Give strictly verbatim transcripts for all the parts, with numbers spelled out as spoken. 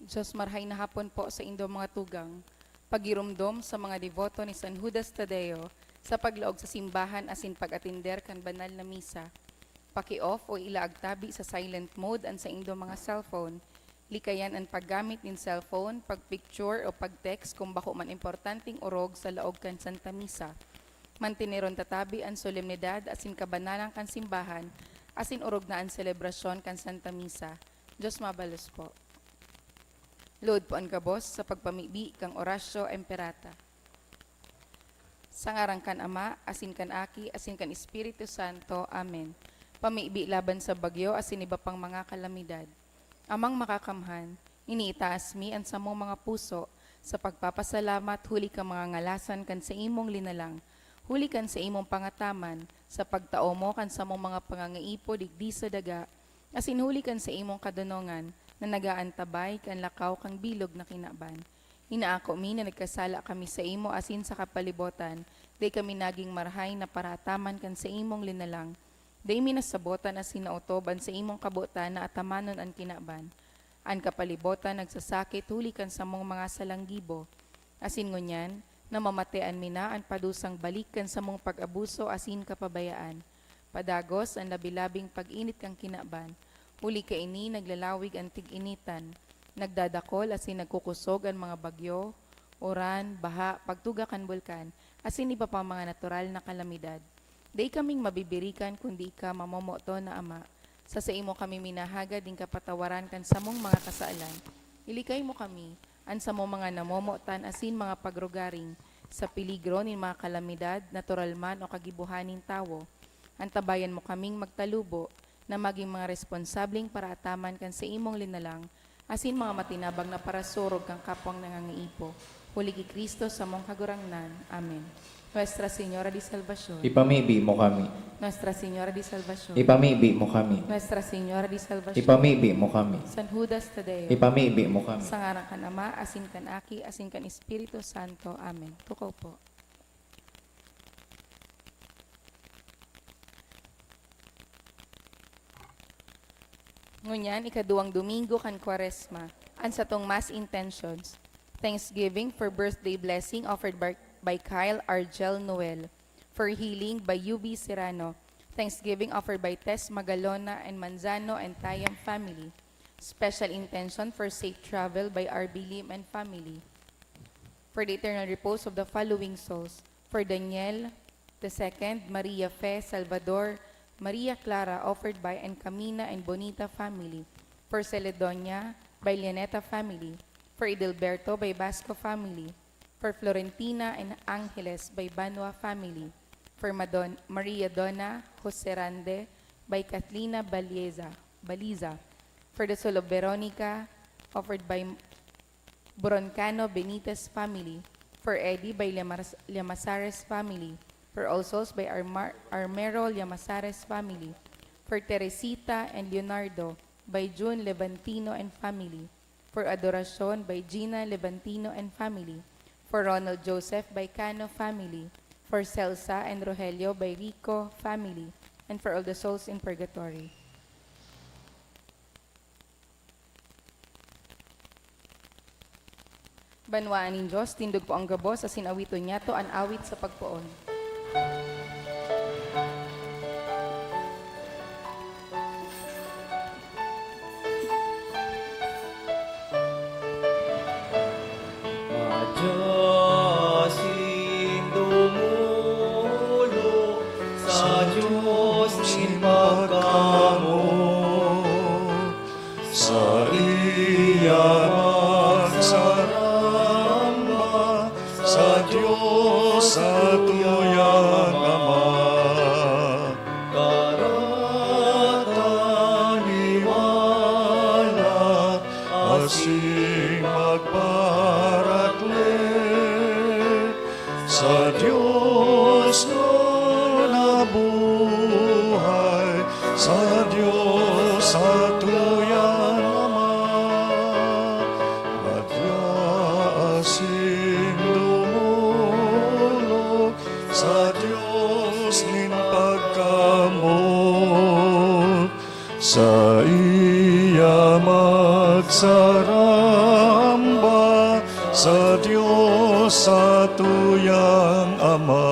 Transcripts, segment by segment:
Diyos, marhay na hapon po sa indo mga tugang. Pagiromdom sa mga deboto ni San Judas Tadeo sa paglaog sa simbahan asin pag-atender kan banal na misa. Paki-off o ilaag tabi sa silent mode an saindo mga cellphone. Likayan an paggamit nin cellphone, pagpicture o pag-text kung bako man importanteng orog sa laog kan Santa Misa. Manteneron ta tabi an solemnidad asin kabanalan kan simbahan asin orog na an selebrasyon kan Santa Misa. Diyos mabalos po. Lugod po an gabos sa pagpamibi kan Oratio Imperata. Sa ngaran kan Ama, asin kan Aki, asin kan Espiritu Santo. Amen. Pamibi laban sa bagyo asin iba pang mga kalamidad. Amang Makakamhan, iniitaas mi an samong mga puso sa pagpapasalamat huli kan mga ngalasan kan saimong linalang, huli kan saimong pangataman sa pagtao mo kan samong mga pangangaipo digdi sa daga, asin huli kan saimong kadonongan na nag-aantabay kan lakaw kan bilog na kinaban. Inaako mi na nagkasala kami saimo asin sa kapalibotan, dai kami nagin marahay na paraataman kan saimong linalang. Dai mi nasabotan asin naotob an saimong kabotan na atamanon an kinaban. An kapalibotan nagsasakit huli kan samong mga salang gibo. Asin ngunyan, namamatean mi na an padusang balik kan samong pag-abuso asin kapabayaan. Padagos an labi-labing pag-init kan kinaban. Huli kaini, naglalawig an tig-initan. Nagdadakol asin nagkukusog an mga bagyo, uran, baha, pagtuga kan bulkan, asin iba pang mga natural na kalamidad. Dai kaming mabibirikan kundi ika, mamomoton na Ama. Sa saimo kami minahagad nin kapatawaran kan samong mga kasalan. Ilikay mo kami, an samong mga namomotan asin mga pagrugaring, sa peligro nin mga kalamidad, natural man o kagibohan nin tawo. Antabayan mo kaming magtalubo na magin mga responsableng paraataman kan saimong linalang, asin mga matinabang na parasurog kan kapwang nangangaipo. Huli ki Cristo, samong Kagurangnan. Amen. Nuestra Señora de Salvacion. Ipamibi mo kami. Nuestra Señora de Salvacion. Ipamibi mo kami. Nuestra Señora de Salvacion. Ipamibi mo kami. San Judas Tadeo. Ipamibi mo kami. Sa ngaran kan Ama, asin kan Aki, asin kan Espiritu Santo. Amen. Tukaw po. Ngunyan, ikaduwang Domingo kan Kwaresma, an satong Mass Intentions. Thanksgiving for birthday blessing offered by, by Kyle Argel Noel. For healing by U B Serrano. Thanksgiving offered by Tess Magalona and Manzano and Tayam family. Special intention for safe travel by R B Lim and family. For the eternal repose of the following souls. For Daniel the second, Maria Fe, Salvador, Maria Clara, offered by Encamina and Bonita family. For Celedonia, by Lianeta family. For Edelberto, by Basco family. For Florentina and Angeles, by Banwa family. For Madon-, Maria Donna Jose Rande, by Kathleen Balieza, Baliza. For the soul of Veronica, offered by Broncano Benitez family. For Eddie, by Llamas-, Llamazares family. For All Souls, by Armar-, Armero Llamazares family. For Teresita and Leonardo, by June Levantino and family. For Adoracion, by Gina Levantino and family. For Ronald Joseph, by Cano family. For Celsa and Rogelio, by Rico family. And for all the souls in purgatory. Banwaan nin Dios, tindog po ang gabos, asin awiton niyato an awit sa pagpoon. Madya asin dumulog sa Dios nin pagkamoot. Saiya magsaramba sa Dios sa tuyang Ama. Karatan ni Wala asin magparakle sa Dios na nabuhay, sa Dios sa tuyang Ama. Madya asin dumulog sa Dios nin pagkamoot, saiya man Magsaramba sa Dios, sa tuyang Ama.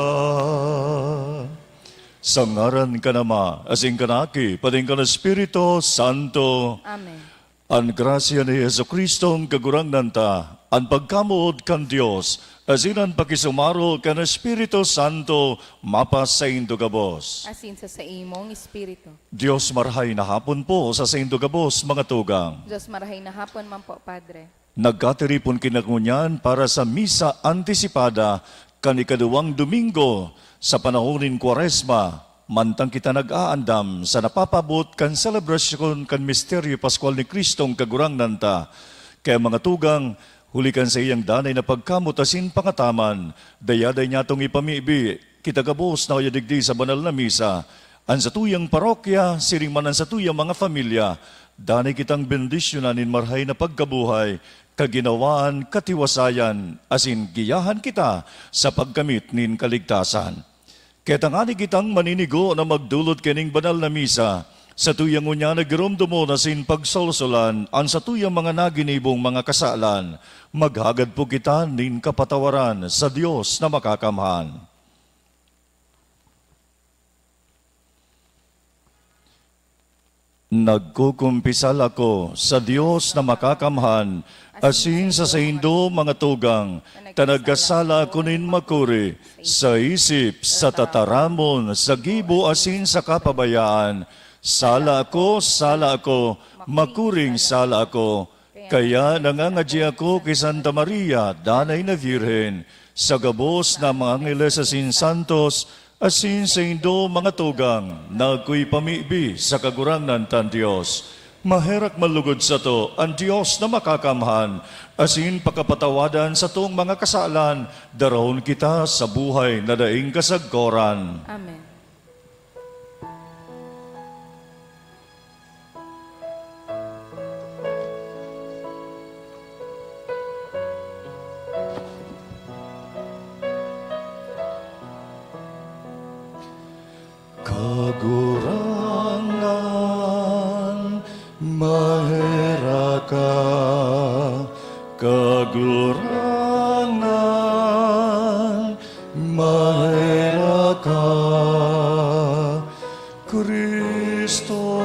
Sa ngaran kan Ama, asin kan Aki, pating kan Espiritu Santo. Amen. An grasya ni Jesu-Cristong Kagurangnan ta, an pagkamoot kan Dios, asin an pakisumaro kan Espiritu Santo, mapasaindo gabos. Asin sa saimong espiritu. Dios marahay na hapon po sa saindo gabos, mga tugang. Dios marahay na hapon man po, Padre. Nagkatiripon kita ngunyan para sa misa antisipada kan ikaduwang Domingo sa panahon nin Kwaresma, mantang kita nag-aandam sa napapabot kan selebrasyon kan misteryo paskwal ni Cristong Kagurangnan ta. Kaya, mga tugang, huli kan saiyang danay na pagkamot asin pangataman, dayaday niyatong ipamibi kita gabos na kaya digdi sa banal na misa, an satuyang parokya, siring man an satuyang mga pamilya, danay kitang bendisyonan nin marahay na pagkabuhay, kaginawaan, katiwasayan, asin giyahan kita sa pagkamit nin kaligtasan. Kaya tangani kitang maninigo na magdolot kaning banal na misa, satuyang ngunyan na giromdomon asin pagsolsolan an satuyang mga naginibong mga kasalan, maghagad po kita nin kapatawaran sa Dios na Makakamhan. Nagkukumpisal ako sa Dios na Makakamhan, asin sa saindo, mga tugang, ta nagkasala ako nin makuri, sa isip, sa tataramon, sa gibo, asin sa kapabayaan. Sala ako, sala ako, makuring sala ako. Kaya nangangadyi ako ki Santa Maria, Danay na Birhen, sa gabos na mga angheles asin santos, asin saindo, mga tugang, na akoy pamibi sa Kagurangnan tang Dios. Maherak man lugod sato an Dios na Makakamhan, asin pakapatawadan satong mga kasalan, darahon kita sa buhay na daing kasagkoran. Amen. Kagurangnan, maheraka. Kagurangnan, maheraka. Cristo,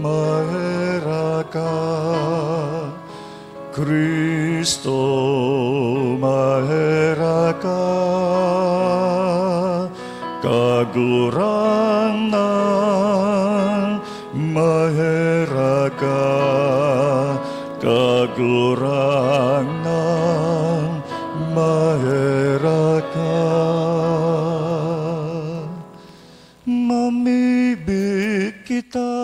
maheraka. Cristo, maheraka. Kagurangnan, maheraka. Kagurangnan, maheraka. Mamibi kita.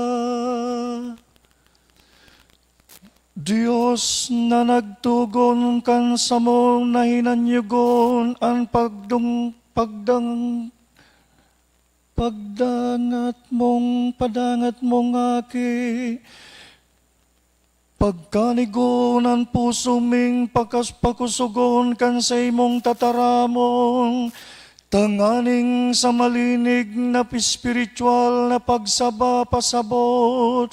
Dios na nagtugon kan samong nahinanyugon an pagdung-, pagdang-, pagdangat mong, padangat mong Aki, pagkanigon an puso ming pakas-, pakusogon kan saimong tataramon, tanganing sa malinig na espiritual na pagsaba pasabot,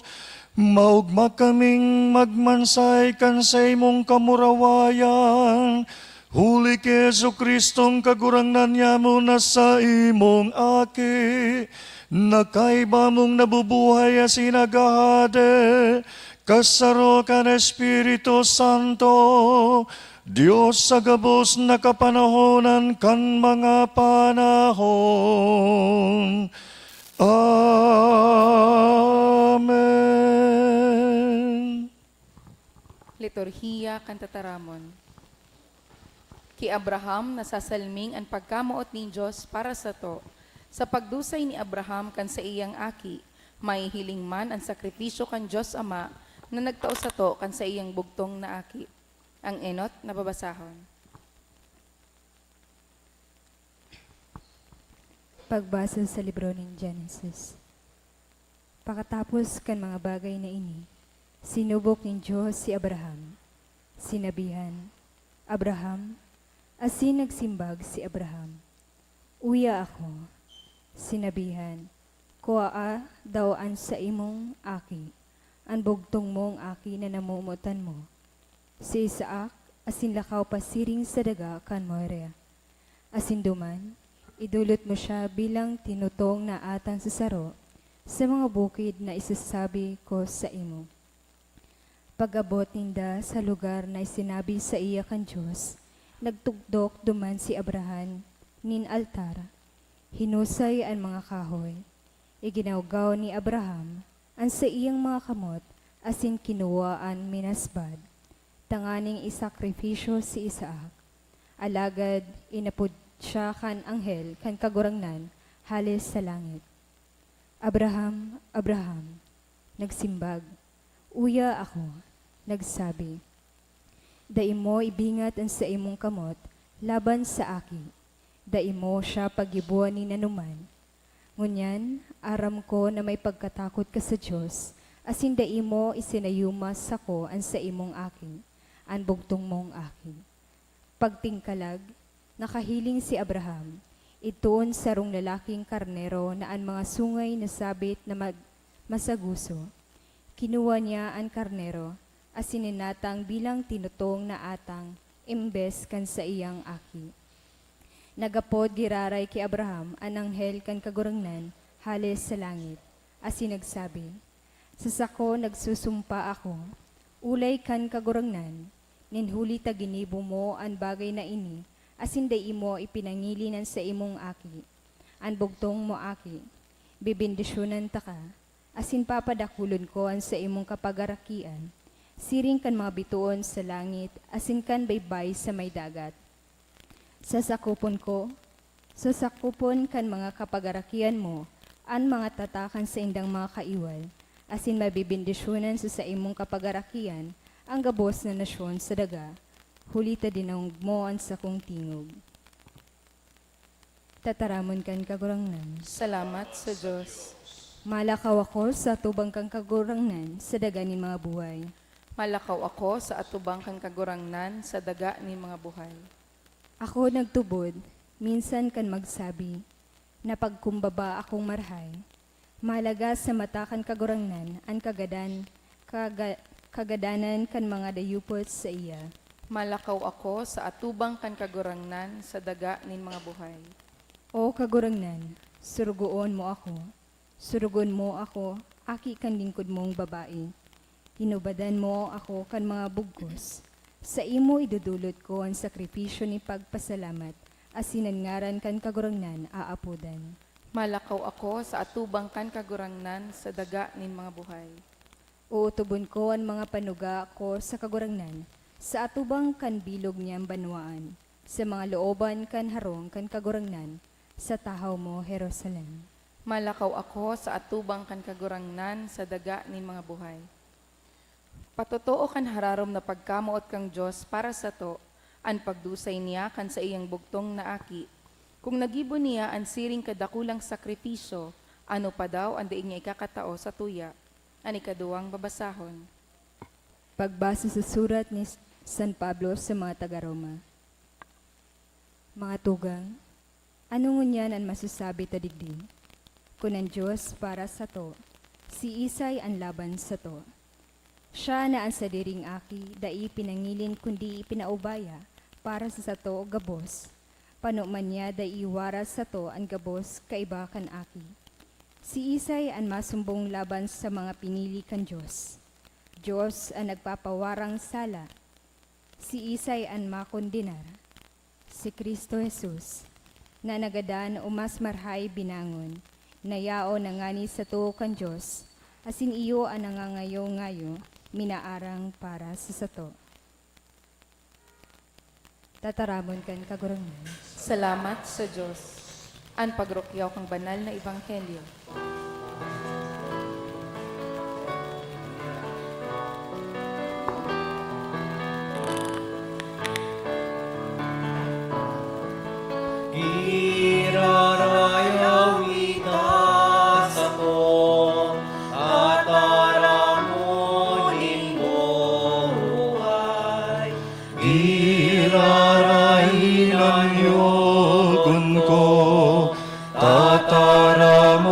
maogma kaming magmansay kan saimong kamurawayan, huli ki Jesu-Cristong Kagurangnan nyamo na saimong Aki, na kaiba mong nabubuhay asin naghahade, kasaro kan Espiritu Santo, Dios sa gabos na kapanahonan kan mga panahon. Amen. Liturhiya kan Tataramon. Ki Abraham nasasalming an pagkamoot nin Dios para sato. Sa pagdusay ni Abraham kan saiyang aki, mahihiling man an sakripisyo kan Dios Ama na nagtao sato kan saiyang bugtong na Aki. Ang enot na babasahon. Pagbasa sa libro nin Genesis. Pakatapos kan mga bagay na ini, sinubok nin Dios si Abraham. Sinabihan, "Abraham," asin nagsimbag si Abraham, "Uya ako." Sinabihan, "Kuaa daw an saimong aki, an bugtong mong aki na namomotan mo, si Isaac, asin lakaw pasiring sa daga kan Moria. Asin duman, idolot mo siya bilang tinutong na atang sa saro sa mga bukid na isasabi ko saimo." Pag-abot ninda sa lugar na isinabi saiya kan Dios, nagtukdok duman si Abraham nin altar. Hinusay an mga kahoy. Iginawgaw ni Abraham an saiyang mga kamot asin kinua an minasbad, tanganing isakripisyo si Isaac. Alagad inapod siya kan anghel kan Kagurangnan hale sa langit, "Abraham, Abraham!" Nagsimbag, "Uya ako." Nagsabi, "Dai mo ibingat an saimong kamot laban sa aki. Dai mo siya paggiboan nin anoman. Ngunyan, aram ko na may pagkatakot ka sa Dios, asin dai mo isinayuma sako an saimong aki, an bugtong mong aki." Pagtingkalag, nakahiling si Abraham, idtoon sarong lalaking karnero na an mga sungay nasabit na mag-, masaguso. Kinua niya an karnero asin inatang bilang tinutong na atang embes kan saiyang aki. Nagapod giraray ki Abraham an anghel kan Kagurangnan hale sa langit, asin nagsabi, "Sa sako nagsusumpa ako, ulay kan Kagurangnan, nin huli ta ginibo mo an bagay na ini asin dai mo ipinangilin an saimong aki, an bugtong mo aki, bebendisyonan taka, asin papadakulon ko an saimong kapagarakian, siring kan mga bitoon sa langit asin kan baybay sa may dagat. Sasakopon ko, sasakopon kan mga kapagarakian mo an mga tata kan saindang mga kaiwal, asin mabebendisyonan sa saimong kapagarakian an gabos na nasyon sa daga, huli ta dinangog mo an sakong tingog." Tataramon kan Kagurangnan. Salamat sa Dios. Malakaw ako sa atubang kan Kagurangnan sa daga nin mga buhay. Malakaw ako sa atubang kan Kagurangnan sa daga nin mga buhay. Ako nagtubod, minsan kan magsabi, "Napagkumbaba akong marahay." Mahalaga sa mata kan Kagurangnan an kagadan, kaga-, kagadanan kan mga dayupot saiya. Malakaw ako sa atubang kan Kagurangnan sa daga nin mga buhay. O Kagurangnan, surugoon mo ako. Surugon mo ako, aki kan lingkod mong babae. Hinubadan mo ako kan mga bugkos. Saimo idodolot ko an sakripisyo nin pagpasalamat, asin an ngaran kan Kagurangnan aapodan. Malakaw ako sa atubang kan Kagurangnan sa daga nin mga buhay. Uutubon ko an mga panuga ko sa Kagurangnan, sa atubang kan bilog niyang banwaan, sa mga looban kan harong kan Kagurangnan, sa tahaw mo, Jerusalem. Malakaw ako sa atubang kan Kagurangnan sa daga nin mga buhay. Patotoo kan hararom na pagkamoot kan Dios para sato, an pagdusay niya kan saiyang bugtong na Aki. Kung nagibo niya an siring kadakulang sakripisyo, ano pa daw an dai niya ikakatao satuya? An ikaduwang babasahon. Pagbasa sa surat ni San Pablo sa mga taga Roma. Mga tugang, ano ngunyan an masasabi ta digdi? Kun an Dios para sato, siisay an laban sato? Siya na an sadiring Aki dai pinangilin kundi ipinaubaya para sa sato gabos. Pano man niya dai iwaras sato an gabos kaiba kan Aki, siisay an masumbong laban sa mga pinili kan Dios? Dios an nagpapawarang sala. Siisay an makondenar? Si Cristo Jesus, na nagadan o mas marahay binangon, na yaon na ngani sa too kan Dios, asin iyo an nangangayo-ngayo, minaarang para sa sato. Tataramon kan Kagurangnan. Salamat sa Dios. An pagrukyaw kan banal na ebanghelyo. Irarayaw ita sako, tataramon nin buhay. Irarahilan niyo kun ko, tataramon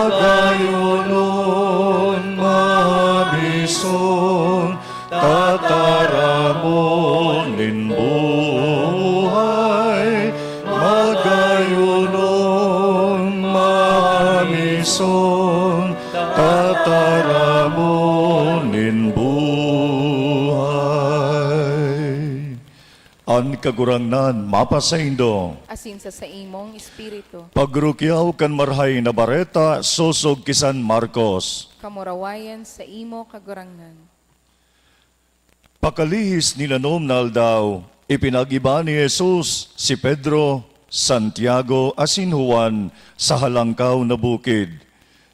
Pagayonon mamisong tataramon nin buhay. Magayonon mamisong tataramon nin buhay. An Kagurangnan mapasaindo. Asin sa saimong espiritu. Pagrukyaw kan Marahay na Bareta sosog ki San Marcos. Kamurawayan saimo, Kagurangnan. Pakalihis nin anom na aldaw, ipinag-iba ni Jesus si Pedro, Santiago, asin Juan sa halangkaw na bukid.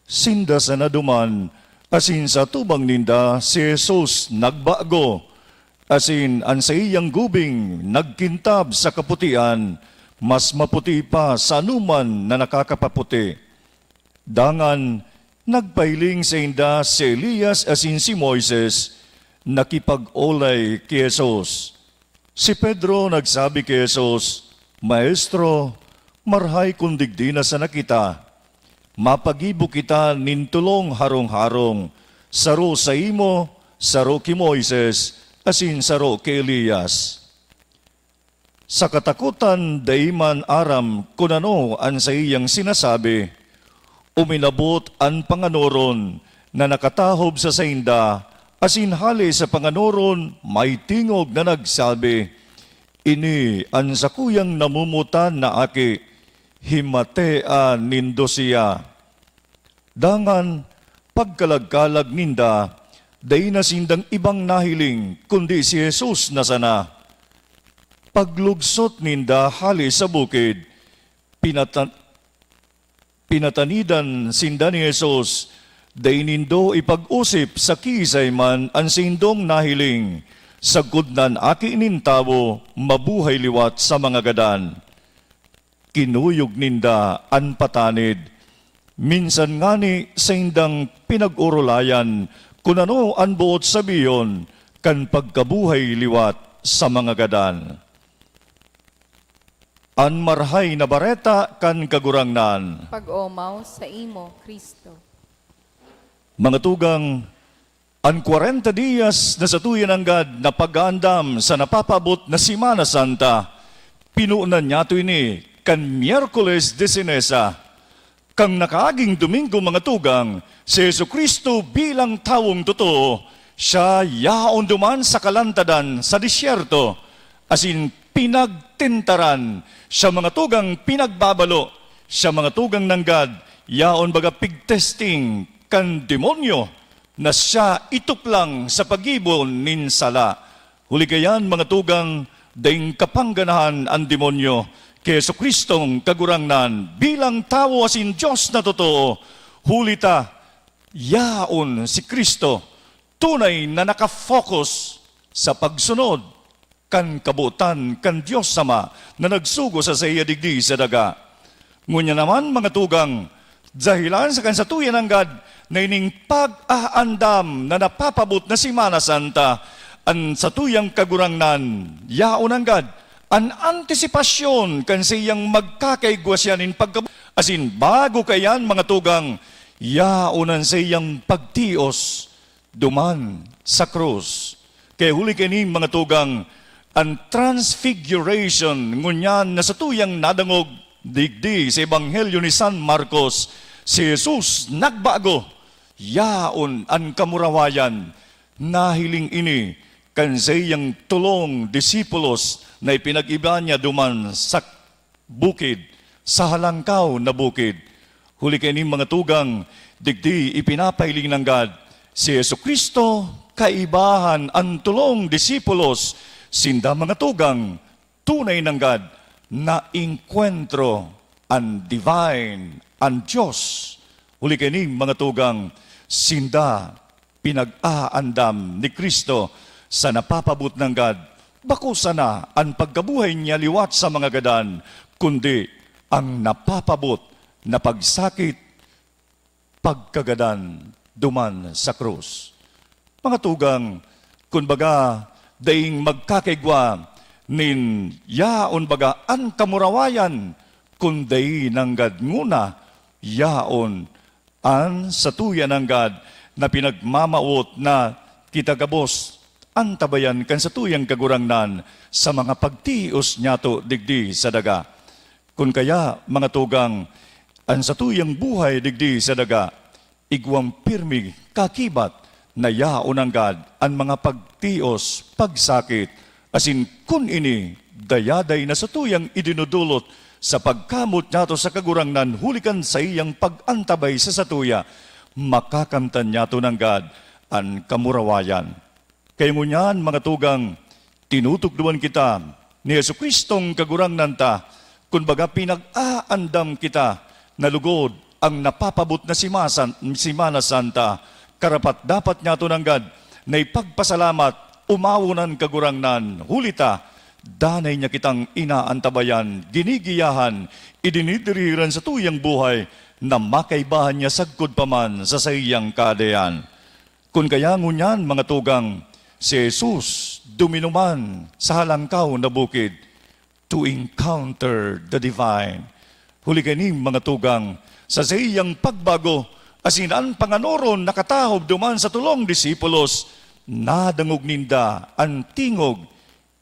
Sinda sana duman, asin sa atubang ninda si Jesus nagbago, asin an saiyang gubing nagkintab sa kaputian, mas maputi pa sa anoman na nakakapaputi. Dangan, nagpahiling sainda si Elias asin si Moises, nakipag-olay ki Jesus. Si Pedro nagsabi ki Jesus, "Maestro, marahay kun digdi na sana kita. Mapagibo kita nin tolong harong-harong, saro saimo, saro ki Moises, asin saro ki Elias." Sa katakotan, dai man aram kun ano an saiyang sinasabi. Uminabot an panganoron na nakatahob sa sainda, asin hale sa panganoron may tingog na nagsabi, "Ini an sakuyang namomotan na aki, himatea nindo siya." Dangan, pagkalag-kalag ninda, dai na sindang ibang nahiling kundi si Jesus na sana. Paglugsot ninda hale sa bukid, pinata-, pinatanidan sinda ni Jesus, "Dai nindo ipag-osip sa kiisay man an saindong nahiling, sagkod na an Aki nin Tawo mabuhay liwat sa mga gadan." Kinuyog ninda an patanid. Minsan ngani saindang pinag-orolayan kun ano an boot sabihon kan pagkabuhay liwat sa mga gadan. An Marahay na Bareta kan Kagurangnan. Pag-omaw saimo, Cristo. Mga tugang, an kwarenta dias na satuya nanggad na pag-aandam sa napapaabot na Semana Santa, pinunan niyato ini kan Miyerkules de Ceniza. Kan nakaaging Domingo, mga tugang, si Jesu-Cristo bilang tawong totoo, siya yaon duman sa kalantadan, sa disyerto, asin pinagtentaran, siya, mga tugang, pinagbabalo, siya, mga tugang, nanggad, yaon baga pigtesting kan demonyo na siya ituklang sa paggibo nin sala. Huli kaiyan, mga tugang, daing kapangganahan an demonyo ki Jesu-Cristong Kagurangnan bilang tawo asin Dios na totoo. Huli ta, yaon si Cristo, tunay na naka-focus sa pagsunod kan kabotan kan Dios Ama na nagsugo sa saiya digdi sa daga. Ngunyan naman, mga tugang, dahelan sa kan satuya nanggad na ining pag-aandam na napapabot na Semana Santa, an satuyang Kagurangnan, yaon nanggad an antisipasyon kan saiyang magkakaigwa siya nin pagkab-, asin bago kaiyan, mga tugang, yaon an saiyang pagtios duman sa krus. Kaya huli kaini, mga tugang, an Transfiguration, ngunyan na satuyang nadangog digdi sa Ebanghelyo ni San Marcos, si Jesus nagbago. Yaon an kamurawayan. Nahiling ini kan saiyang tolong disipulos na ipinag-iba niya duman sa bukid, sa halangkaw na bukid. Huli kaini, mga tugang, digdi ipinapahiling nanggad si Jesu-Cristo, kaibahan an tolong disipulos, sinda, mga tugang, tunay nanggad na engkwentro an divine, an Dios. Huli kaini, mga tugang, sinda pinag-aandam ni Cristo sa napapabot nanggad, bako sana an pagkabuhay niya liwat sa mga gadan, kundi ang napapabot na pagsakit, pagkagadan duman sa krus. Mga tugang, kun baga, daing magkakaigwa nin yaon baga an kamurawayan, kun dai nanggad nguna yaon An satuya nanggad na pinagmamawot na kita gabos antabayan kan satuyang Kagurangnan sa mga pagtios niyato digdi sa daga. Kun kaya, mga tugang, an satuyang buhay digdi sa daga, igwang pirmi kakibat na yaon nanggad an mga pagtios, pagsakit, asin kun ini dayaday na satuyang idinodolot sa pagkamot niyato sa Kagurangnan huli kan saiyang pag-antabay sa satuya, makakamtan niyato nanggad an kamurawayan. Kaya ngunyan, mga tugang, tinutukdoan kita ni Jesu-Cristong Kagurangnan ta, kun baga pinag-aandam kita na lugod ang napapabot na simasan-, Semana Santa, karapat-dapat niyato nanggad na ipagpasalamat, umawon an Kagurangnan, huli ta, danay niya kitang inaantabayan, ginigiyahan, idinidirihiran sa tuyang buhay na makaibahan niya sagkod pa man sa saiyang Kahadean. Kun kaya ngunyan, mga tugang, si Jesus duminuman sa halangkaw na bukid to encounter the divine. Huli kaini, mga tugang, sa saiyang pagbago, asin an panganoron nakatahob duman sa tolong disipulos, nadangog ninda an tingog,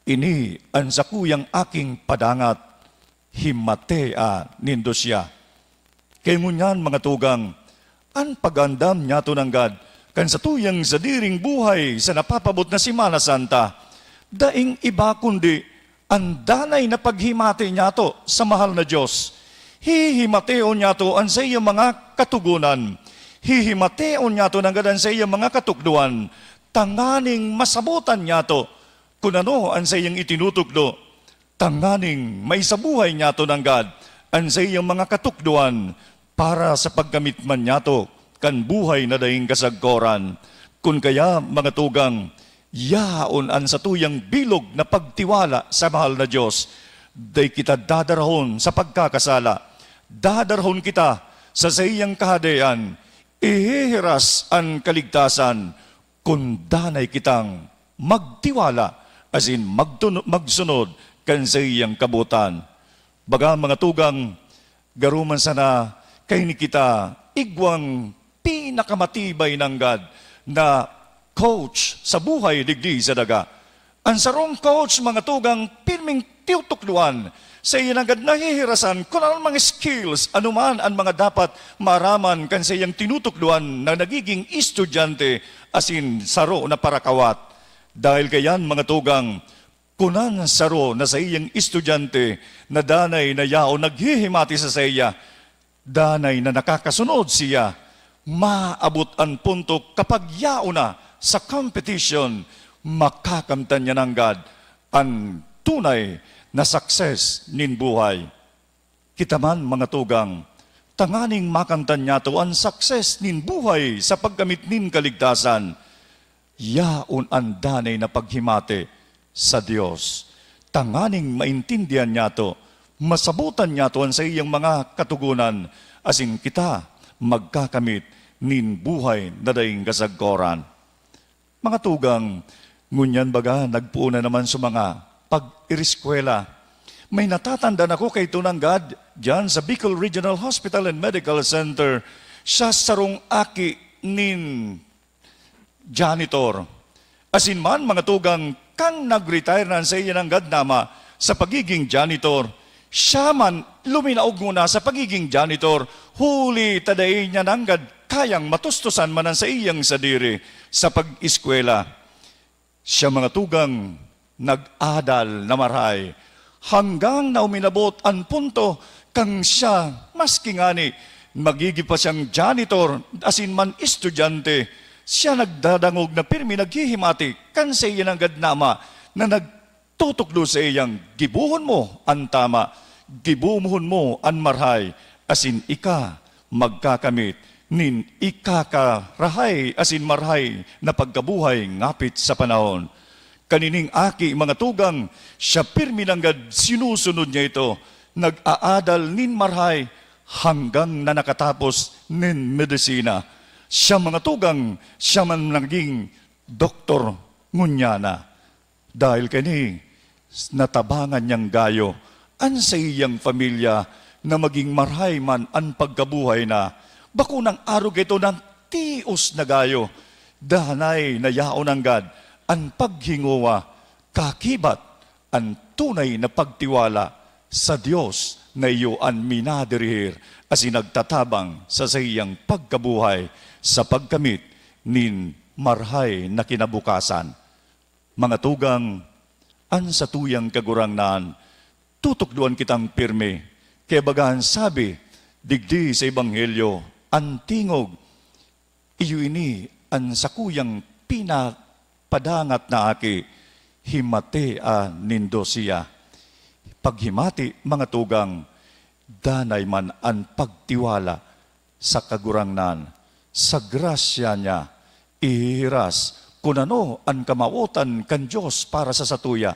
"Ini an sakuyang Aking padangat, himatea nindo siya." Kaya ngunyan, mga tugang, an pag-andam niyato nanggad kan satuyang sadiring buhay sa napapabot na Semana Santa, daing iba kundi an danay na paghimati niyato sa mahal na Dios. Hihimateon niyato an saiyang mga katogonan. Hihimateon niyato nanggad an saiyang mga katukdoan, tanganing masabotan niyato kun ano an saiyang itinutukdo, tanganing maisabuhay niyato nanggad an saiyang mga katukdoan para sa pagkamit man niyato kan buhay na daing kasagkoran. Kun kaya, mga tugang, yaon an satuyang bilog na pagtiwala sa mahal na Dios. Dai kita dadarahon sa pagkakasala. Dadarahon kita sa saiyang Kahadean. Ihihiras an kaligtasan kun danay kitang magtiwala asin magtuno-, magsunod kan saiyang kabotan. Baga, mga tugang, garo man sana kaini kita igwang pinakamatibay nanggad na coach sa buhay digdi sa daga. An sarong coach, mga tugang, pirming tinutukdoan sa iya nanggad nahihirasan kun anong mga skills, anuman an mga dapat maaraman kan saiyang tinutukdoan na nagiging estudyante asin saro na parakawat. Dahil kaiyan, mga tugang, kun an saro na saiyang estudyante na danay na yaon naghihimati sa saiya, danay na nakakasunod siya, maabot an punto kapag yaon na sa competition, makakamtan niya nanggad an tunay na success nin buhay. Kita man, mga tugang, tanganing makamtan niyato an success nin buhay sa pagkamit nin kaligtasan, yaon an danay na paghimati sa Dios, tanganing maintindihan niyato, masabotan niyato an saiyang mga katogonan, asin kita magkakamit nin buhay na daing kasagkoran. Mga tugang, ngunyan baga nagpoon na naman sa mga pag-iriskwela. May natatandaan ako kay Tunang Gad, diyan sa Bicol Regional Hospital and Medical Center. Siya sarong aki nin janitor. Asin man, mga tugang, kan nag-retire na an saiya nanggad na ama sa pagiging janitor, siya man luminaog nguna sa pagiging janitor, huli ta dai niya nanggad kayang matustosan man an saiyang sadiri sa pag-eskwela. Siya, mga tugang, nag-adal na marahay, hanggang na uminabot an punto kan siya, maski ngani magigi pa siyang janitor asin man estudyante, siya nagdadangog na pirmi naghihimati kan saiya nanggad na ama na nagtutukdo saiyang, "Gibohon mo an tama, gibohon mo an marahay, asin ika magkakamit nin ikakarahay asin marahay na pagkabuhay ngapit sa panahon." Kanining aki, mga tugang, siya pirmi nanggad sinusunod niya ito, nag-aadal nin marahay hanggang na nakatapos nin medisina. Siya, mga tugang, siya man naging doktor ngunyan na. Dahil kaini, natabangan niyang gayo an saiyang pamilya na maging marahay man an pagkabuhay na, Bako nang arog ito nang tios na gayo, danay na yaon nanggad an paghingowa, kakibat an tunay na pagtiwala sa Dios na iyo an minadirihir asin nagtatabang sa saiyang pagkabuhay sa pagkamit nin marhay na kinabukasan. Mga tugang, an satuyang Kagurangnan, tutukdoan kitang pirmi. Kaya baga an sabi digdi sa Ebanghelyo, "An tingog, iyo ini an sakuyang pinapadangat na Aki, himatea nindo siya." Paghimati, mga tugang, danay man an pagtiwala sa Kagurangnan, sa grasya niya, ihihiras kun ano an kamawotan kan Dios para sa satuya,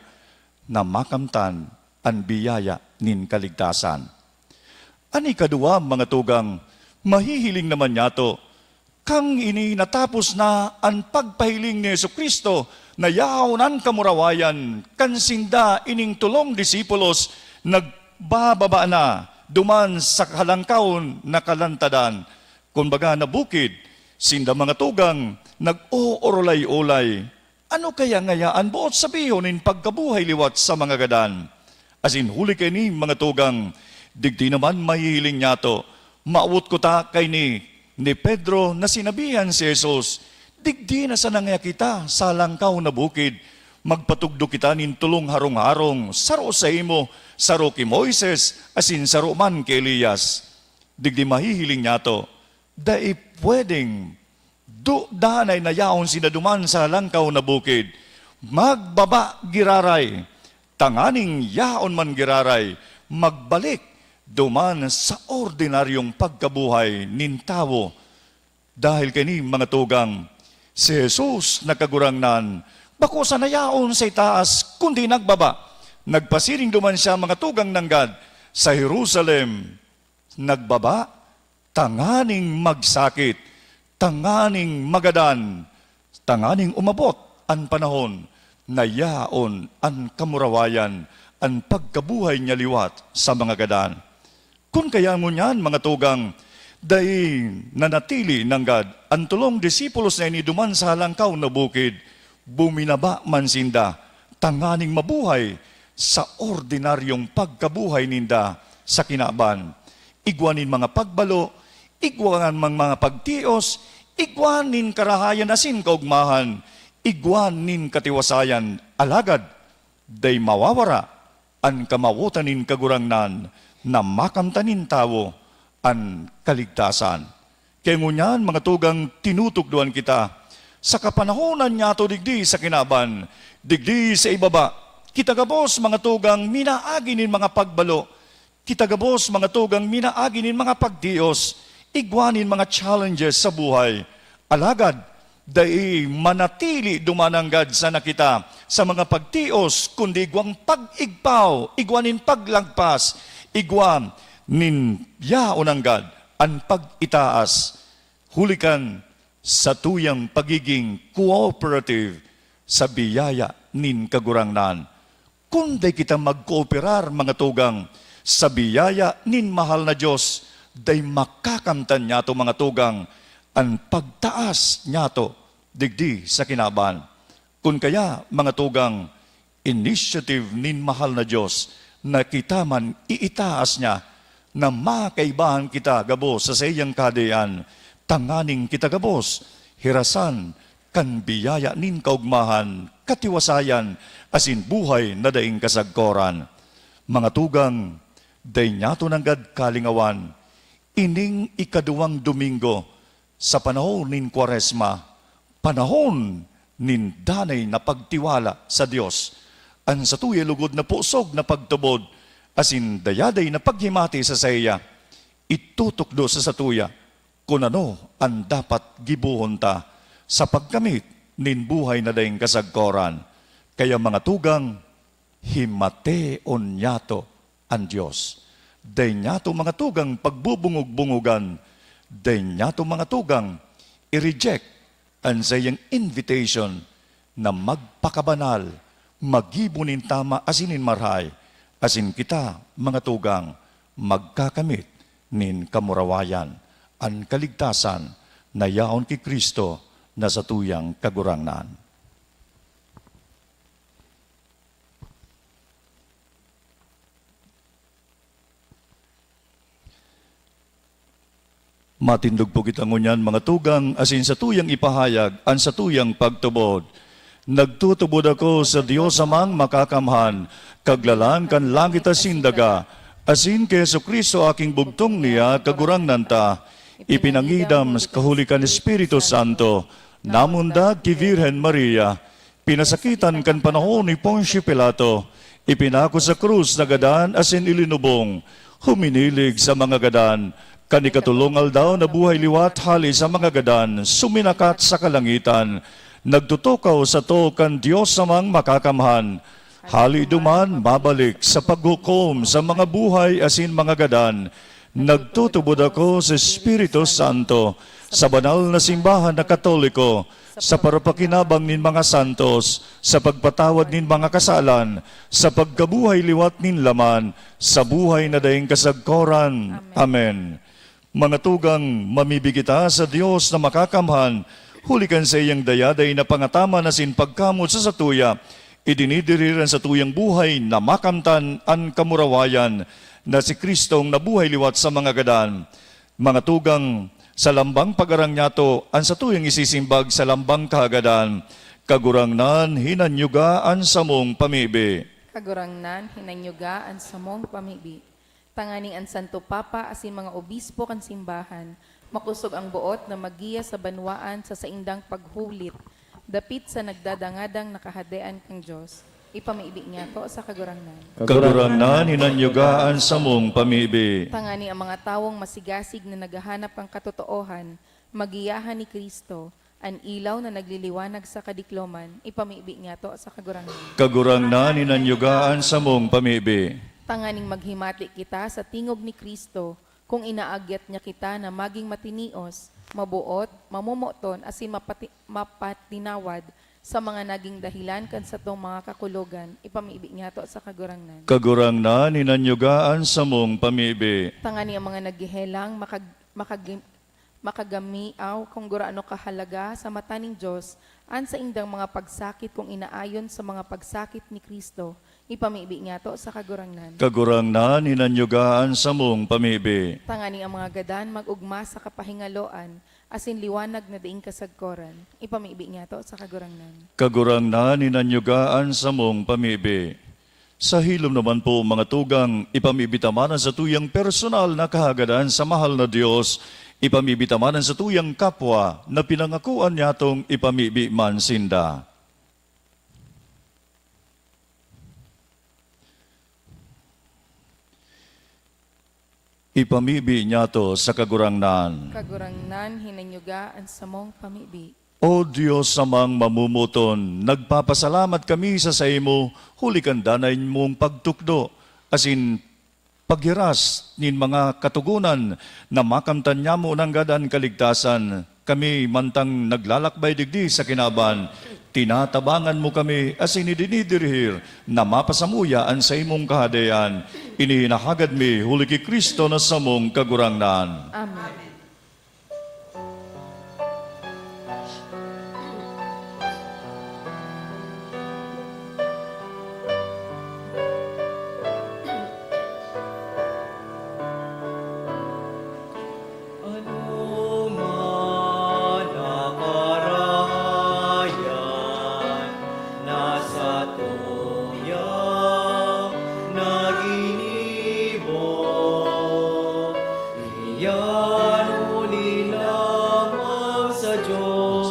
na makamtan an biyaya nin kaligtasan. An ikaduwa, mga tugang, mahihiling naman niyato, kan ini natapos na an pagpahiling ni Jesu-Cristo na yaon an kamurawayan kan sinda ining tolong disipulos nagbababa na duman sa kalangkaw na kalantadan, kumbaga na bukid, sinda mga tugang nag-oorolay-olay. Ano kaya ngaya an boot sabihon nin pagkabuhay liwat sa mga gadan? Asin huli kaini, mga tugang, digdi naman mahihiling niyato, mawot kuta kaini ni Pedro na sinabihan si Jesus, "Digdi na sana ngaya kita sa langkaw na bukid, magpatugdo kita nin tolong harong-harong, saro saimo, saro ki Moises, asin saro man ki Elias." Digdi mahihiling niyato, dai pwedeng du-, danay na yaon sinda duman sa langkaw na bukid. Magbaba giraray, tanganing yaon man giraray, magbalik duman sa ordinaryong pagkabuhay nin tawo. Dahil kaini, mga tugang, si Jesus na Kagurangnan, bako sana yaon sa itaas, kundi nagbaba. Nagpasiring duman siya, mga tugang, nanggad sa Jerusalem. Nagbaba tanganing magsakit, tanganing magadan, tanganing umabot an panahon na yaon an kamurawayan, an pagkabuhay niya liwat sa mga gadan. Kun kaya ngunyan, mga tugang, dai nanatili nanggad an tolong disipulos na ini duman sa halangkaw na bukid, buminaba man sinda tanganing mabuhay sa ordinaryong pagkabuhay ninda sa kinaban. Igwa nin mga pagbalo, igwa nin mga pagtios, igwa nin karahayan asin kaogmahan, igwa nin katiwasayan, alagad dai mawawara an kamawotan nin Kagurangnan na makamtan nin tawo an kaligtasan. Kaya ngunyan, mga tugang, tinutukdoan kita sa kapanahonan niyato digdi sa kinaban, digdi sa ibaba. Kita gabos, mga tugang, minaagi nin mga pagbalo. Kita gabos, mga tugang, minaagi nin mga pagtios, igwa nin mga challenges sa buhay. Alagad, dai manatili duman nanggad sana kita sa mga pagtios, kundi igwang pag-igpaw, igwa nin paglagpas, igwa nin yaon nanggad an pag-itaas, huli kan satuyang pagiging cooperative sa biyaya nin Kagurangnan. Kun dai kita magkooperar, mga tugang, sa biyaya nin mahal na Dios, dai makakamtan niyato, mga tugang, an pagtaas niyato digdi sa kinaban. Kun kaya, mga tugang, initiative nin mahal na Dios na kita man iitaas niya, na makaibahan kita gabos sa saiyang Kahadean, tanganing kita gabos hirasan kan biyaya nin kaogmahan, katiwasayan, asin buhay na daing kasagkoran. Mga tugang, dai niyato nanggad kalingawan, ining ikaduwang Domingo sa panahon nin Kwaresma, panahon nin danay na pagtiwala sa Dios. An satuya lugod na pusog na pagtubod asin dayaday na paghimati sa saiya, itutukdo sa satuya kun ano an dapat gibohon ta sa pagkamit nin buhay na daing kasagkoran. Kaya, mga tugang, himateon niyato an Dios. Dai niyato, mga tugang, pagbubungog-bungogan. Dai niyato, mga tugang, i-reject an saiyang invitation na magpakabanal, maggibo nin tama asin nin marhay, asin kita, mga tugang, magkakamit nin kamurawayan. an kaligtasan na yaon ki Cristo na satuyang Kagurangnan. Matindog po kita ngunyan, mga tugang, asin satuyang ipahayag an satuyang pagtubod. Nagtutubod ako sa Dios Amang Makakamhan, Kaglalang kan langit asin daga, asin ki Jesu-Cristo, aking bugtong niya, Kagurangnan ta, ipinangidam kahuli kan Espiritu Santo, namundag ki Virgen Maria, pinasakitan kan panahon ni Poncio Pilato, ipinako sa krus, nagadan asin ilinubong, huminilig sa mga gadan, kan ikatolong aldaw nabuhay liwat hale sa mga gadan, suminakat sa kalangitan, nagtutukaw sato kan Dios Amang Makakamhan. Hale duman, mabalik sa paghukom sa mga buhay asin mga gadan. Nagtutubod ako sa Espiritu Santo, sa banal na simbahan na Katoliko, sa parapakinabang nin mga santos, sa pagpatawad nin mga kasalan, sa pagkabuhay liwat nin laman, sa buhay na daing kasagkoran. Amen. Mga tugang, mamibi kita sa Dios na Makakamhan, huli kan saiyang dayaday na pangataman asin pagkamot sa satuya, idinidirir an satuyang buhay na makamtan an kamurawayan na si Cristong nabuhay liwat sa mga gadan. Mga tugang, sa lambang pag-arang nyato, an satuyang isisimbag sa lambang kahagadan, Kagurangnan, hinanyuga an samong pamibi. Kagurangnan, hinanyuga an samong pamibi. Tanganing an Santo Papa asin mga obispo kan simbahan, makosog an boot na maggiya sa banwaan sa saindang paghulit, dapit sa nagdadangadang na Kahadean kan Dios. Ipamibi nyato sa Kagurangnan. Kagurangnan, hinanyuga an samong pamibi. Tanganing an mga tawong masigasig na naghahanap kan katotoohan, magiyahan ni Cristo, an ilaw na nagliliwanag sa kadikloman, ipamibi nyato sa Kagurangnan. Kagurangnan, hinanyuga an samong pamibi. Tanganing maghimati kita sa tingog ni Cristo, kung inaagyat niya kita na magin matinios, maboot, mamomoton, asin mapati-, mapatinawad sa mga nagin dahilan kan satong mga kakulogan, ipamibi nyato sa Kagurangnan. Kagurangnan, hinanyuga an samong pamibi. Tanganing an mga naghehelang makag-, makagim-, makagamiaw kung gurano kahalaga sa mata nin Dios an saindang mga pagsakit kung inaayon sa mga pagsakit ni Cristo, ipamibi nyato sa Kagurangnan. Kagurangnan, hinanyuga an samong pamibi. Tanganing an mga gadan mag-ogma sa kapahingaloan asin liwanag na daing kasagkoran, ipamibi nyato sa Kagurangnan. Kagurangnan, hinanyuga an samong pamibi. Sa hilom naman po, mga tugang, ipamibi ta man an satuyang personal na kahagadan sa mahal na Dios, ipamibi ta man an satuyang kapwa na pinangakoan nyatong ipamibi man sinda. Ipamibi nyato sa Kagurangnan. Kagurangnan, hinanyuga an samong pamibi. O Dios Amang mamomoton, nagpapasalamat kami sa saimo huli kan danay mong pagtukdo asin paghiras nin mga katogonan na makamtan nyamo nanggad an kaligtasan. Kami mantang naglalakbay digdi sa kinaban, tinatabangan mo kami asin idinidirihir na mapasamuya an saimong Kahadean. Ini hinahagad mi huli ki Cristo na samong Kagurangnan. Amen. Anoman na karahayan na satuya na ginibo, iyan huli lamang sa Dios.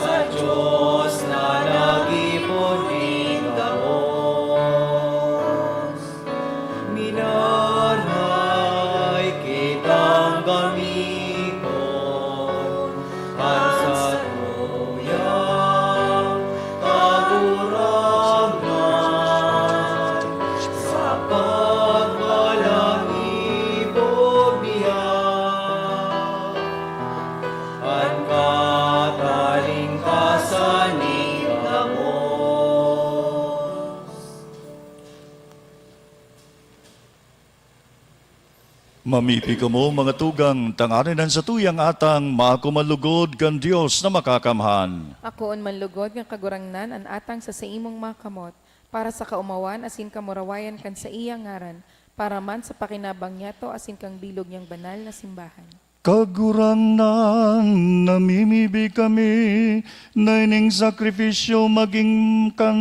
Sa Dios na nag-ipon nin gabos, minaray kitang gamiton an satuyang Kagurangnan sa pagbalangibog niya. Mamibi kamo, mga tugang, tanganing an satuyang atang maako man lugod kan Dios na Makakamhan. Akoon man lugod nga Kagurangnan an atang sa saimong mga kamot, para sa kaomawan asin kamurawayan kan saiyang ngaran, para man sa pakinabang niyato asin kan bilog niyang banal na simbahan. Kagurangnan, namimibi kami na ining sakripisyo magin kan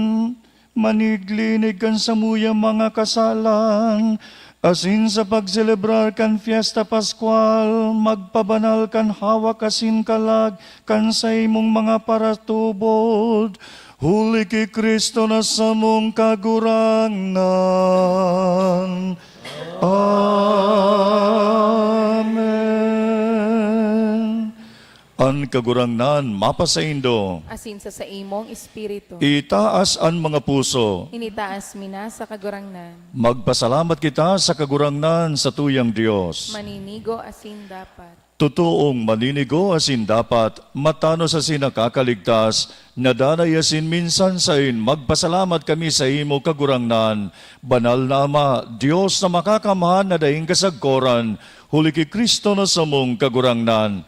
maniglig kan samuyang mga kasalan, asin sa pagselebrar kan Fiesta Pascual, magpabanal kan hawak asin kalag kan saimong mga paratubod, huli ki Cristo na samong Kagurangnan. Amen. An Kagurangnan mapasaindo. Asin sa saimong espiritu. Itaas an mga puso. Initaas mi na sa Kagurangnan. Magpasalamat kita sa Kagurangnan, satuyang Dios. Maninigo asin dapat. Totoong maninigo asin dapat, matanos asin nakakaligtas, na danay asin minsan saen magpasalamat kami saimo, Kagurangnan, Banal na Ama, Dios na Makakamhan na daing kasagkoran, huli ki Cristo na samong Kagurangnan.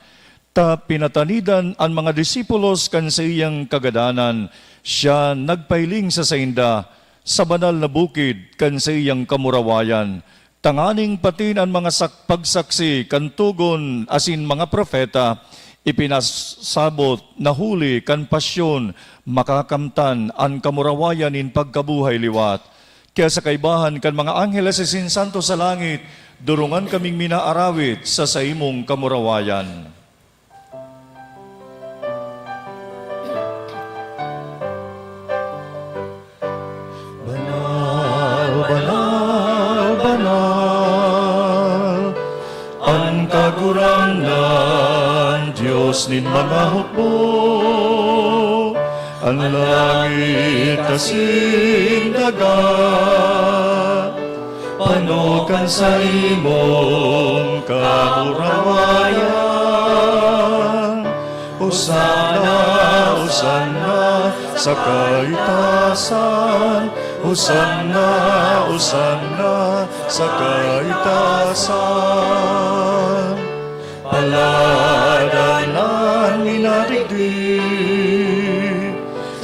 Ta pinatanidan an mga disipulos kan saiyang kagadanan, siya nagpahiling sa sainda, sa banal na bukid kan saiyang kamurawayan, tanganing patin an mga sak-, pagsaksi kan togon asin mga propeta, ipinasabot na huli kan pasyon, makakamtan an kamurawayan nin pagkabuhay liwat. Kaya sa kaibahan kan mga anghel asin santo sa langit, durungan kaming minaarawit sa saimong kamurawayan. Banal, banal, banal, an Kagurangnan, Dios nin mga hukbo. An langit asin daga, pano kan saimong kamurawayan. Hosanna, Hosanna sa kaitasan. Hosanna, Hosanna sa kaitasan. Paladan an minadigdi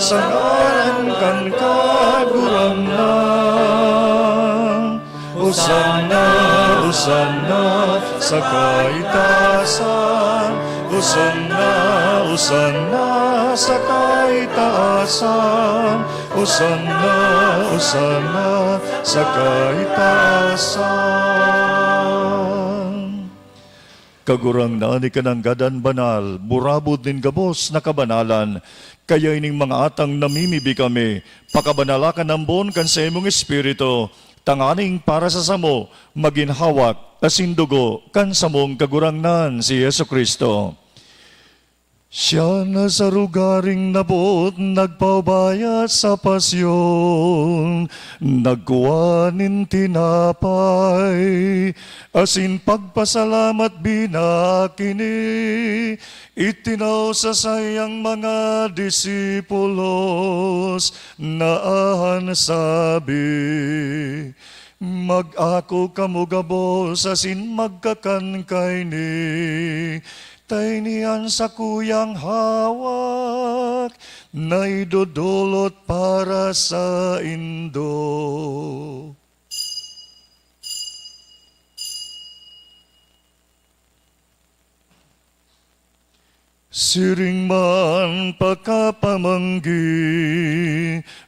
sa ngaran kan Kagurangnan. Hosanna, Hosanna sa kaitasan. Hosanna, Hosanna sa kaitasan. Hosanna, Hosanna sa kaitasan. Kagurangnan, ika nanggad an banal, burabod nin gabos na kabanalan. Kaya ining mga atang namimibi kami, pakabanala kan ambon kan saimong Espiritu, tanganing para sa samo, magin hawak asin dugo kan samong Kagurangnan, si Jesu-Cristo. Siya na sa rogaring napot nagpaubaya sa pasyon, nagkua nin tinapay, asin pagpasalamat binakini, itinao sa saiyang mga disipulos, na an sabi, "Mag-ako kamo gabos asin magkakan kaini. Ta ini an sakuyang hawak na idodolot para saindo." Siring man pakapamanggi,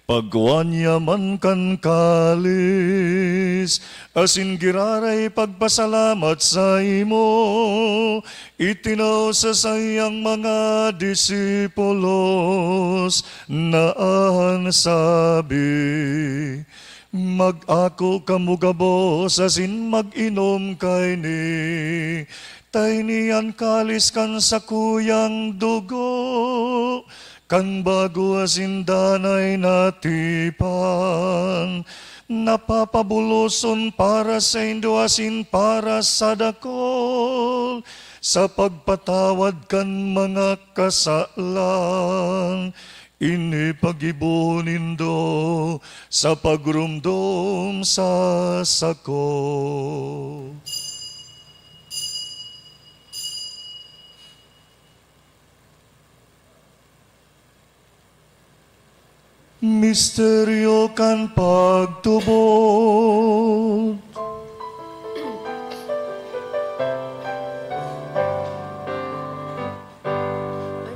pagkua niya man kan kalis, asin giraray pagpasalamat saimo, itinao sa saiyang mga disipulos, na an sabi, "Mag-ako kamo gabos asin mag-inom kaini. Ta ini an kalis kan sakuyang dugo, kan bago asin danay na tipan, na papabuloson para saindo asin para sa dakul, sa pagpatawad kan mga kasalan. Ini paggibo nindo sa pagromdom sa sako." Misteryo kan pagtubod.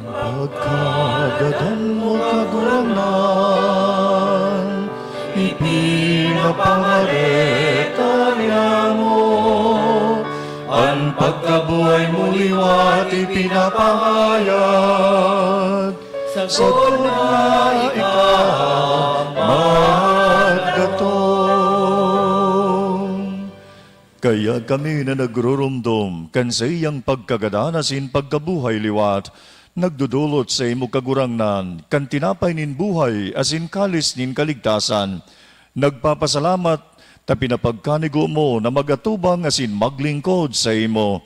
Pagkagadan mo, Kagurangnan, ipinapangareta niamo. An pagkabuhay mo liwat ipinapahayag. Sagkod na ika magdatong. Kaya kami na nagruromdom kan saiyang pagkagadan asin pagkabuhay liwat, nagdodolot saimo, Kagurangnan, kan tinapay nin buhay asin kalis nin kaligtasan. Nagpapasalamat ta pinapagkanigo mo na mag-atubang asin maglingkod saimo.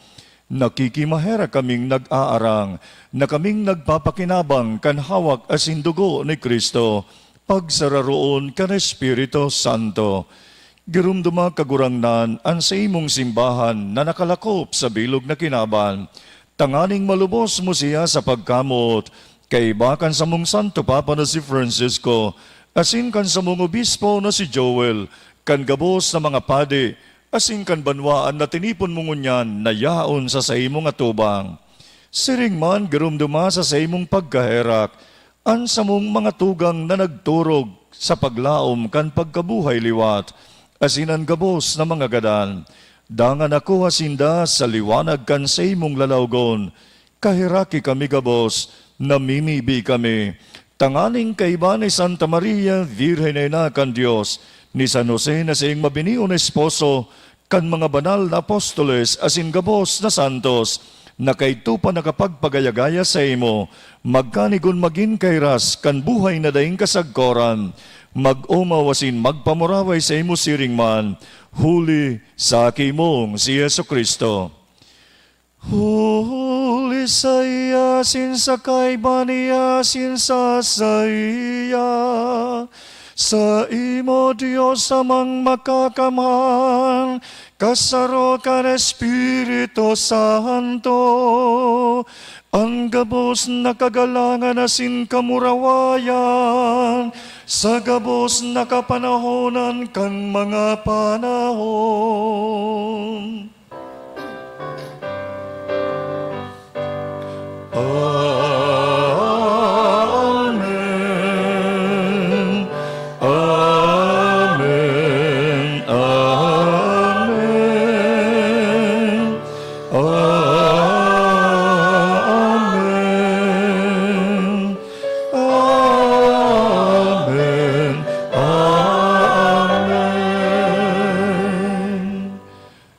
Nakikimaherak kaming nag-aarang na kaming nagpapakinabang kan hawak asin dugo ni Cristo, pagsararoon kan Espiritu Santo. Giromdoma, Kagurangnan, an saimong simbahan na nakalakop sa bilog na kinaban, tanganing malubos mo siya sa pagkamoot, kaiba kan samong Santo Papa na si Francisco, asin kan samong obispo na si Joel, kan gabos na mga padi, asin kan banwaan na tinipon mo ngunyan na yaon sa saimong atubang. Siring man, giromdoma sa saimong pagkaherak an samong mga tugang na nagturog sa paglaom kan pagkabuhay liwat, asin an gabos na mga gadan. Dangan akoa sinda sa liwanag kan saimong lalawgon. Kaheraki kami gabos, namimibi kami, tanganing kaiba ni Santa Maria, Birhen na Ina kan Dios, ni San Jose na saiyang mabinion na esposo, kan mga banal na apostoles asin gabos na santos, na kaidto pa nakapagpagaya-gaya saimo, magkanigon magin kairas kan buhay na daing kasagkoran, mag-omaw asin magpamuraway saimo siring man, huli sa aki mong si Jesu-Cristo. Huli saiya, asin sa kaiba niya, asin sa saiya, saimo, Dios Amang Makakamhan, kasaro kan Espiritu Santo, an gabos na kagalangan asin kamurawayan, sa gabos na kapanahonan kan mga panahon. Amen. Amen. Amen. Amen. Amen. Amen.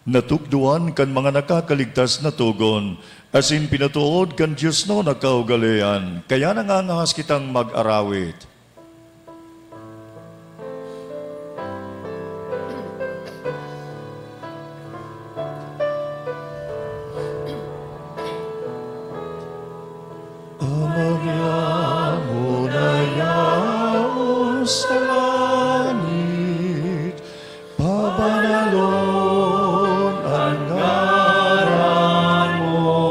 Natukdoan kan mga nakakaligtas na togon, asin pinatood kan diosnon na kaugalean, kaya nangangahas kitang mag-arawit. Ama niamo na yaon sa langit, pabanalon an ngaran mo.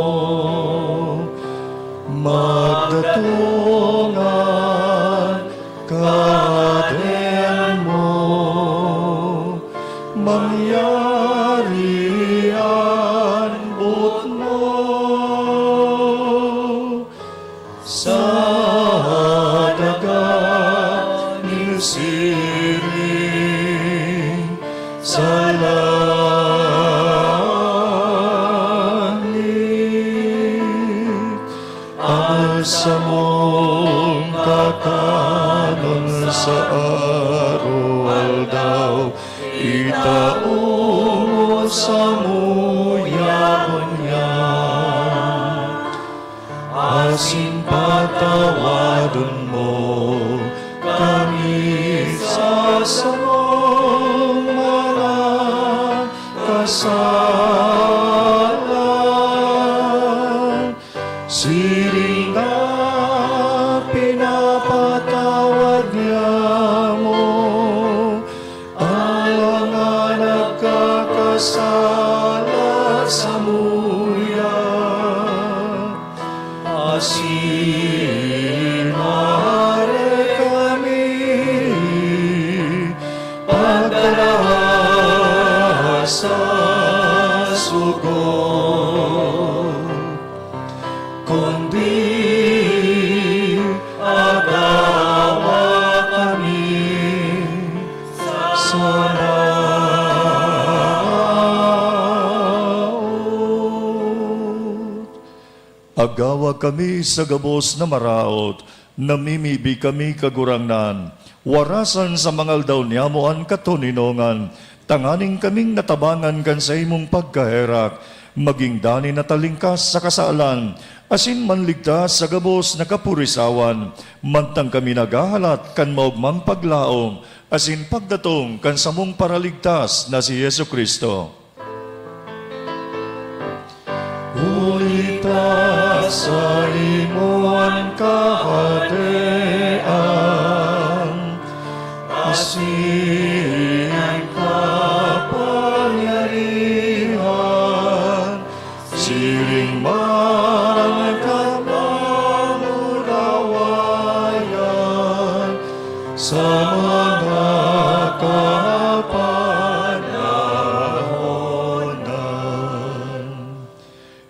Magdatong an kahadean mo. Mangyari an boot mo sa daga nin siring sa langit. An samong kakanon sa araw-aldaw, itao mo samuya ngunyan. Asin patawadon mo kami sa samong mga kasalan, siring na pinapatawad niamo an mga nagkakasala samuya. Asin maarog kami Kundi agawa kami sa maraot. Agawa kami sa gabos na maraot, namimibi kami, Kagurangnan. Warasan sa mga aldaw niyamo an katoninongan, tanganing kaming natabangan kan saimong pagkaherak, maging danay na talingkas sa kasalan, asin manligtas sa gabos na kapurisawan, mantang kami naghahalat kan maogmang paglaom asin pagdatong kan samong Paraligtas na si Jesu-Cristo. Huli ta saimo an Kahadean, asin an kapangyarihan, siring man an kamurawayan sa mga kapanahonan.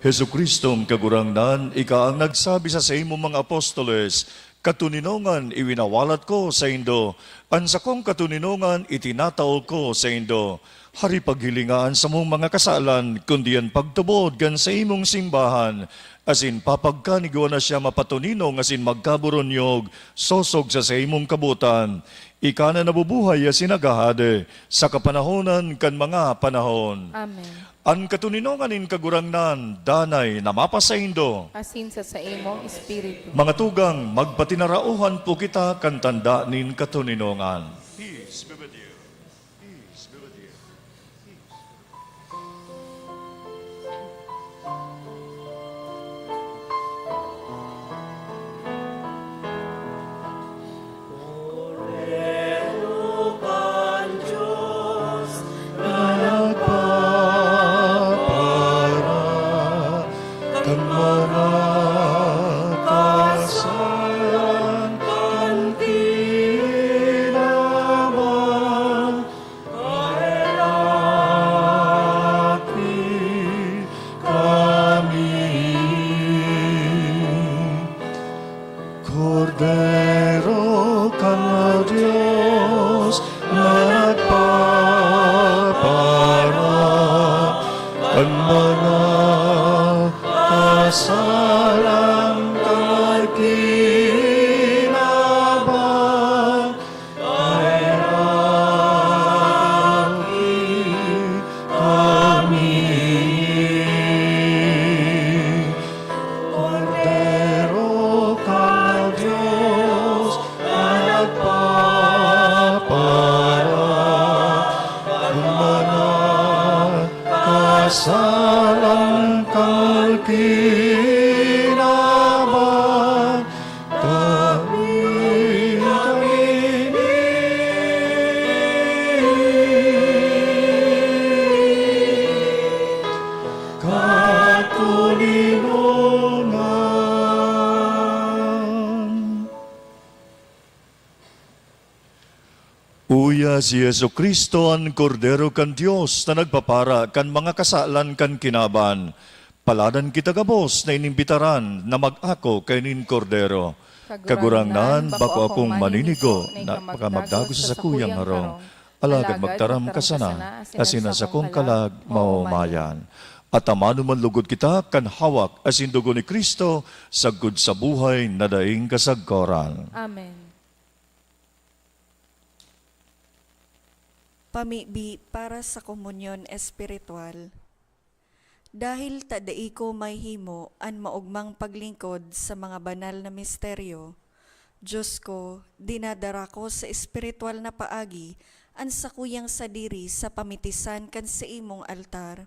Jesu-Cristong Kagurangnan, ika an nagsabi sa saimong mga apostoles, "Katoninongan iwinawalat ko saindo, an sakong katoninongan itinatao ko saindo." Hari, paghilinga an samong mga kasalan, kundi an pagtubod kan saimong simbahan, asin papagkanigwa na siya mapatoninong asin magkaburunyog, sosog sa saimong kabotan. Ika na nabubuhay asin naghahade sa kapanahonan kan mga panahon. Amen. An katoninongan nin Kagurangnan danay na mapasaindo. Asin sa saimong espiritu. Mga tugang, magpatinarauhan po kita kan tanda nin katoninongan. Peace be with you. Peace be with you. Kordero kan Dios na nagpapara kan mga kasalan kan kinaban. Kaheraki kami. Kordero kan Dios na nagpapara kan mga kasalan kan kinaban. Kaheraki kami. Kordero kan Dios na nagpapara kan mga kasalan kan kinaban. Kami, kami ni katoninongan. Uya si Jesu-Cristo, an Kordero kan Dios na nagpapara kan mga kasalan kan kinaban. Paladan kita gabos na inimbitaran na mag-ako kaini nin Kordero. Kagurangnan, bako akong maninigo na pakamagdagos sa sakuyang harong, alagad magtaram ka sana, asin an sakong kalag maomayan. At amano man lugod kita kan hawak asin dugo ni Cristo, sagkod sa buhay na daing kasagkoran. Amen. Pamibi para sa komunyon espiritual. Dahil ta dai ko mahimo an maogmang paglingkod sa mga banal na misteryo, Dios ko, dinadara ko sa espiritual na paagi an sakuyang sadiri sa pamitisan kan saimong altar.